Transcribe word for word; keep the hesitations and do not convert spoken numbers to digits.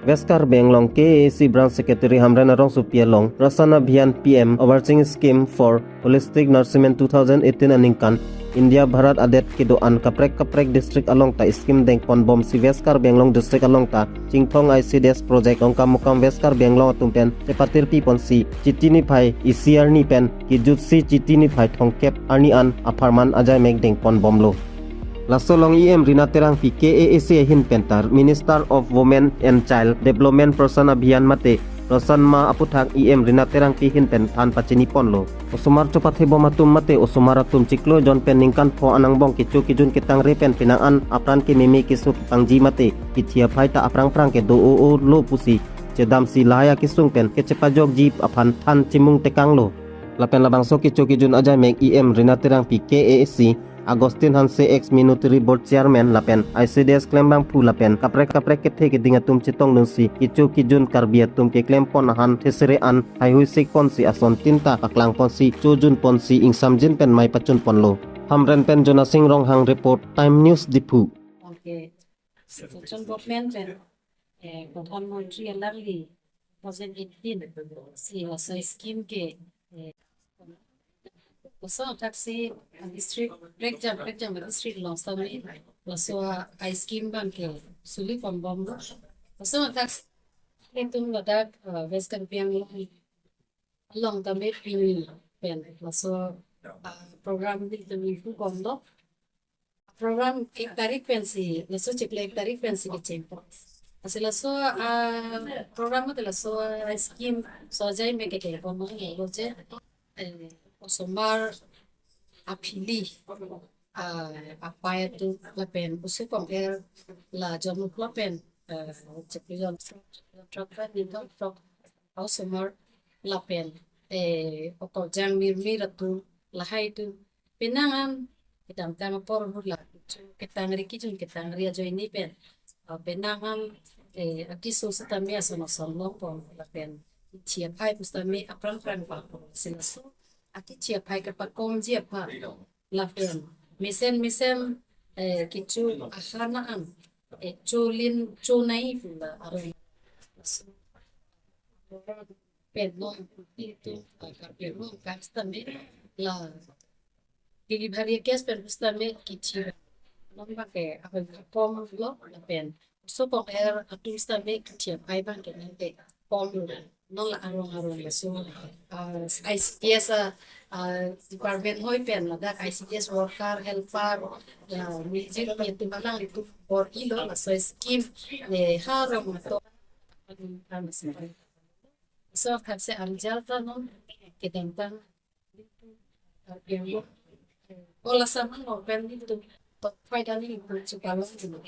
West Karbi Anglong K A A C Branch Secretary Hamren Arongsopi along Porshan Abhiyan P M Avarjing Scheme for Holistic Nourishment two thousand eighteen aningkan India Bharat adet kedo-an kaprek kaprek district along ta scheme dengpon bomsi West Karbi Anglong district along ta Chinthong I C D S project Dongkamukam West Karbi Anglong atum pen chepatirpi ponsi Chiti niphai isi arni pen kejutsi Chiti niphai thomkep arni an apharman ajaimek dengpon bomlo. Laso along E M Rina Terangpi K A A C ahin pen ta Minister of Women and Child Development Porshan Abhiyan mate Porshan Ma aputhak E M Rina Terangpi ahin pen than pachini ponlo. Osomar chopathe bom atum mate osomar atum chiklo jon pen ningkan pho anangbong kecho kejun ketangre pen penang an apran kememe keso kepangji mate kethi aphai ta aphrang phrang kedo o o lo pusi chedamsi lahai akesung pen kechepajokji aphan than chimung tekanglo. Lapen labangso kecho kejun ajaimek E M Rina Terangpi K A A C, Augustine Hanse ex Monitoring Board Chairman lapen I C D S klembangphu lapen kaprek kaprek kethe keding atum chetongdunsi kecho kejun Karbi atum keklempon ahan thesere an haihui sik ponsi asontin ta paklang ponsi chojun ponsi ingsamjin pen mei pachun ponlo. Hamren pen Jonasing Ronghang report, Time News Diphu. Okay. Central government pen, eh, Pradhan Mantri alang li two thousand eighteen si laso scheme ke, eh, laso athak si district, prekjam prekjam district along sitame laso a scheme abang ke suli pon bomlo. Laso athak si itum ladak, eh, West Karbi Anglong along tame pini pen laso, ah, program nelitum ingpu bomlo. Program ek tarik pensi, laso chiklo ek tarik pensi kecheng. Lasi laso, ah, program mate laso, ah, scheme so ajaimek kedengpon lo je, eh, osomar aphili, ah, apei atum lapen oso kong-er la jom lo pen, eh, chiklo jon throk, jon throk pen ningkan throk osomar lapen, eh, okorjang mirmir atum lahai atum penang an kedamtang apor ahut la kecho ketangri kejun ketangri ajoine pen, ah, penang an, eh, akeso sitame ason ason longpon lapen kethi aphai pusitame aphrang phrang pon. Lasi laso akethi aphai kepakomji aphan lapen mesen mesen, eh, kecho ahan an, eh, cholin chonei pu la arong. Laso pen non itum, ah, Karbi Anglong ka sitame la delivery case pen pusitame kethi non abang ke aphan komlo lapen oso kong-er atum sitame kethi aphai abang ke nangkekomlo. Non la arong arong laso, ah, I C D S, ah, ah, department hoi pen ladak I C D S worker, helper, ah, music atum alanglitum bor-ilo laso scheme, eh, ha arong atum. So, athak si a-result ta non kedamtang. Ola sama lo pen itum top five dan itum chipalong dulu.